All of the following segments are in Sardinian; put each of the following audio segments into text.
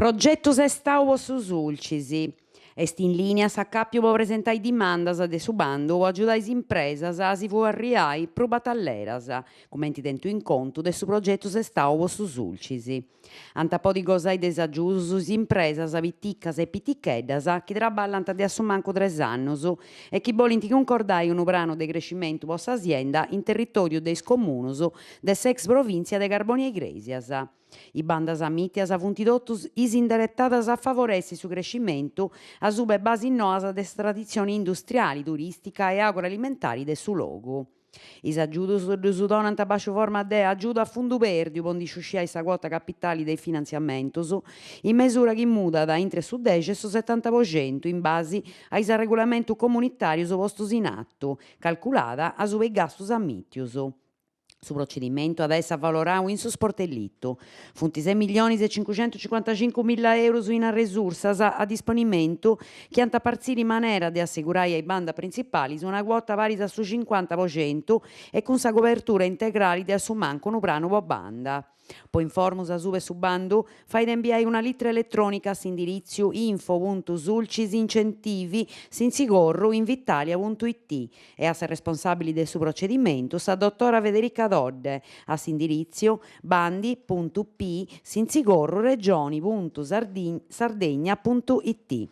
Progetu sestau po su Sulcis. Est in lìnia s'acàpiu po presentai dimandas de su bandu po agiudai is impresas a si furriai prus batalleras, cumenti tentu in contu de su progetu sestau po su Sulcis. Ant a podi gosai de is agiudus is impresas piticas e piticheddas chi traballant de a su mancu tres annus e chi bolint cuncordai unu pranu de crescimentu po sa sienda in territòriu de is comunus de s'ex provìntzia de Carbònia Igrèsias. Is bandas amìtias funt totus is inderetadas a favoressi su crescimentu asuba 'e basis noas de sa traditzioni industriali, turìstica e agroalimentari de su logu. Is agiudus ddus donant bàsciu forma de agiudu a fundu pèrdiu po ndi sciusciai sa cuota capitali de is finantziamentus, in mesura chi mudat intre su dexi e su setanta po centu in basi a is arregulamentus comunitàrius postus in atu, calculada asuba 'e is gastus amìtius. Su procedimentu at a essi avalorau in su sportellitu. Funt ses millionis e cincuxentucincuantacincumilla eurus in arresursas a disponimentu chi ant a partziri in manera de assegurai a is bandas printzipalis una cuota paris a su cincuanta po centu e cun sa cobertura integrali de a su mancu unu pranu po banda. Po informus asuba 'e su bandu, fait a imbiai una litra eletrònica a s'indiritziu info puntu sulcisincentivi sintzigorru invitalia puntu it e a sa responsàbili de su procedimentu, sa dotora Federica Todde, a s'indiritziu bandi puntu p sintzigorru regioni puntu sardegna puntu it.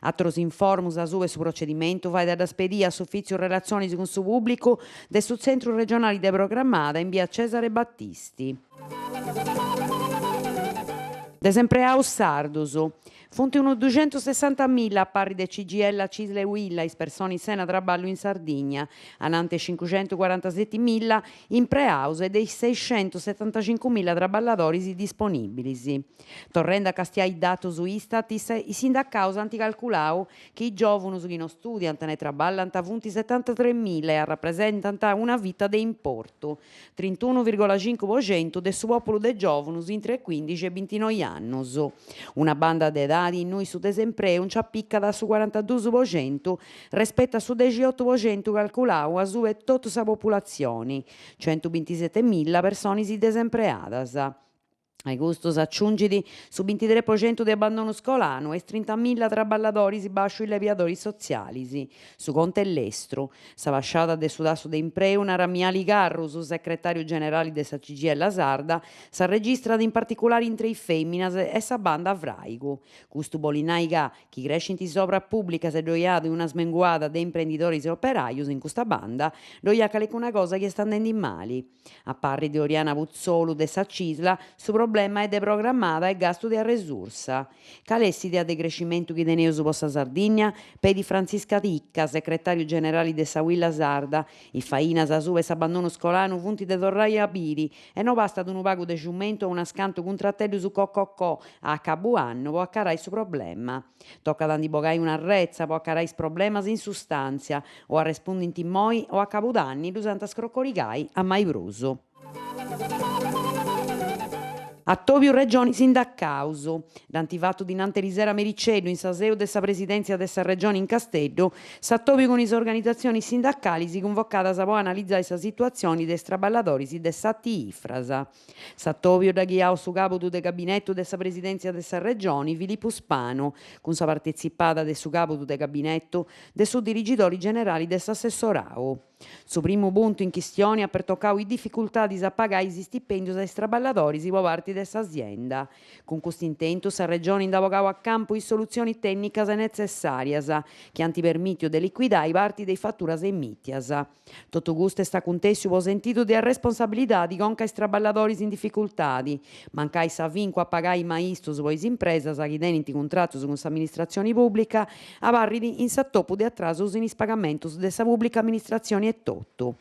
Àterus informus asuba 'e su procedimentu fait a ddas pedì a s'Ufìtziu Relatzionis cun su Pùblicu de su Tzentru Regionali de Programada in bia Cesare Battisti. Desempreaus sardus. Funt unu duxentusessantamilla a parri de CGIL, Cisl e Uila is personis sena traballu in Sardigna, ananti 'e cincuxentucuarantasetimilla impreaus e de is seixentussetantacincumilla traballadoris disponìbilis. Torrendi a castiai is datus Istat, is sindacaus ant calculau chi is giòvunus chi no stùdiant ne traballant funt setantatremilla e arrapresentant una fita de importu, trintunu virgola cincu po centu de su pòpulu de giòvunus intre cuindixi e bintinoi annus. Una banda de edadi innui su desempreu nci apicat a su cuarantadus po centu respetu a su dexiotu po centu calculau asuba 'e totu sa populatzioni, centubintisetemilla personis desempreadas. A custu s'aciungit su bintitres po centu de abbandonu scolanu e is trintamilla traballadoris bàsciu is lebiadoris sotzialis. Su contu est lestru. S'abasciada de su tassu de impreu, narat Miali Carru, su secretàriu generali de sa CGIL sarda, s'arregistrat in particulari intre is fèminas e sa banda fràigu. Custu bolit nai ca, chi crescint is obras pùblicas e ddoi at una smenguada de imprendidoris e operajus in custa banda, ddoi at calicuna cosa chi est andendi mali. A parri de Oriana Putzolu de sa Cisl, su problema est de programada e gastu de arresursa. Cali est s'idea de crescimentu chi teneus po sa Sardigna? Pedit Frantzisca Ticca, secretàriu generali de sa Uila Sarda. Is fainas asuba 'e s'abbandonu scolanu funt de torrai a biri e no bastat unu pagu de ciumentu o unas cantu cuntrateddus co-co-co a acabu annu po acarai su problema. Tocat a ndi bogai una arretza po acarai is problemas in sustàntzia, o arrespundint immoi o a cabudanni ddus ant a scrocorigai a mai prus. Atòbiu Regioni sindacaus. Dd'ant fatu dinanti erisero a mericeddu in sa seu de sa Presidèntzia de sa Regioni in Casteddu, s'atòbiu cun is organizatzionis sindacalis cunvocadas po analizai sa situatzioni de is traballadoris de s'ATI Ifras. S'atòbiu dd'at ghiau su càbudu de gabinetu de sa Presidèntzia de sa Regioni, Filipu Spanu, cun sa partetzipada de su càbudu de gabinetu de su dirigidori generali de s'assessorau. Su primu puntu in chistioni at pertocau is dificultadis a pagai is istipèndius a is traballadoris po parti de s'azienda. Cun custu intentu sa Regioni nd'at bogau a campu is solutzionis tènnicas netzessàrias chi ant permìtiu de licuidai parti de is faturas emìtias. Totu custu est acuntèssiu po sentidu de arresponsabilidadi conca a is traballadoris in dificultadi, mancai s'afincu a pagai is maistus po is impresas chi tenint cuntratus cun s'amministratzioni pùblica abarrit in s'atopu de atrasus in is pagamentus de sa pùblica amministratzioni etotu.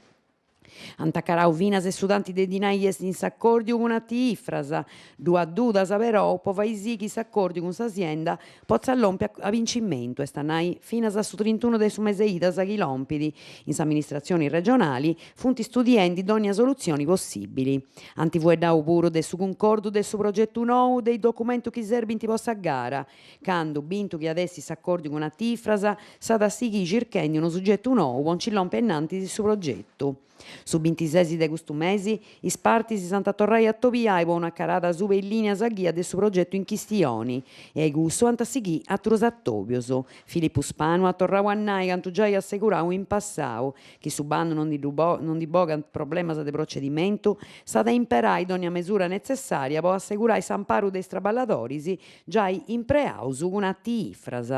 Ant acarau finas e su tanti de dinai chi est in s'acòrdiu cun ATI Ifras. Ddu at dudas perou po fai sì chi s'acòrdiu cun sa sienda potzat lompi a bincimentu, est a nai finas a su trintunu de su mese idas chi lompit, in s'amministratzioni regionali funt studiendi dònnia solutzioni possìbili. Ant fueddau puru de su cuncordu de su progetu nou de is documentus chi serbint po sa gara, candu, bintu chi at essi s'acòrdiu cun ATI Ifras, s'at a sighiri circhendi unu sugetu nou po nci lompi ainnantis su progetu. Su bintisesi de custu mesi is partis s'ant a torrai a atobiai po un'acarada asuba is lìnias ghia de su progetu in chistioni e a cussu ant a sighì àterus atòbios. Filipu Spanu at torrau a nai cantu giai assegurau in passau, chi su bandu non ndi bogat problemas de procedimentu, s'at a imperai dònnia mesura netzessària po assegurai s'amparu de is traballadoris giai impreaus cun ATI Ifras.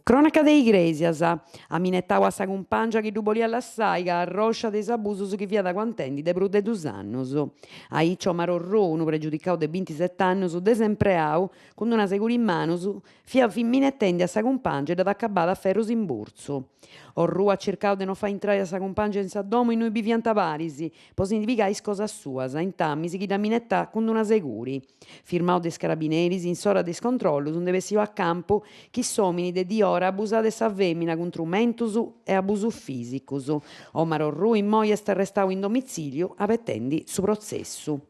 Crònaca de Igrèsias, At minetau a sa cumpàngia chi ddu boliat lassai ca arròsciat de is abusus chi fiat aguantendi de prus de dus annus. Aici Omar Orrù, unu pregiudicau de bintiset'annus, desempreau, cun d'una seguri in manus, fiat minetendi a sa cumpàngia e dd'at acabada a ferrus in burtzu. Orrù at circau de no fai intrai a sa cumpàngia in sa domu innui biviant paris, po si ndi pigai is cosas suas, intamis chi dda minetàt cun d'una seguri. Firmau de is carabineris, in s'ora de is controllus nd'est bessiu a campu chi s'omini de diora abusàt de sa femina cun trumentus e abusus fisicus. Omar Orrù immoi est arrestau in domitziliu abetendi su protzessu.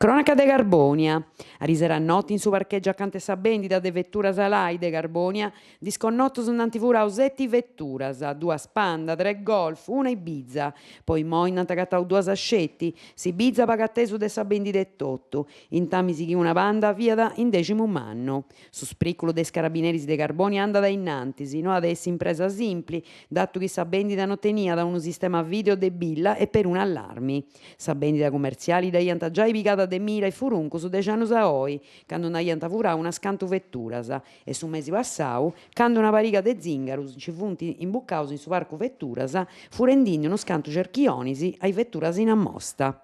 Cronaca de Carbònia. Arisera a noti in su parchègiu acanta 'e sa bèndida de veturas Alai de Carbònia, disconnotus nd'ant furau seti veturas, duas Panda, tres Golf, una Ibiza. Po immoi nd'ant agatau duas sceti, s'Ibiza pagu atesu de sa bèndida etotu, intamis chi una Panda fiat in Deximumannu. Su sprìculu de is carabineris de Carbònia andat a innantis, no at essi impresa simpli, datu chi sa bèndida no teniat unu sistema video de billa e perunu allarmi. Sa bèndida cumertziali dda iant giai pigada de mira is furuncus dexi annus a oi, candu nd'aiant furau unas cantu veturas, e su mesi passau, candu una pariga de zingarus nci funt imbucaus in su parcu veturas, furendindi unus cantu cerchionis a is veturas in ammosta.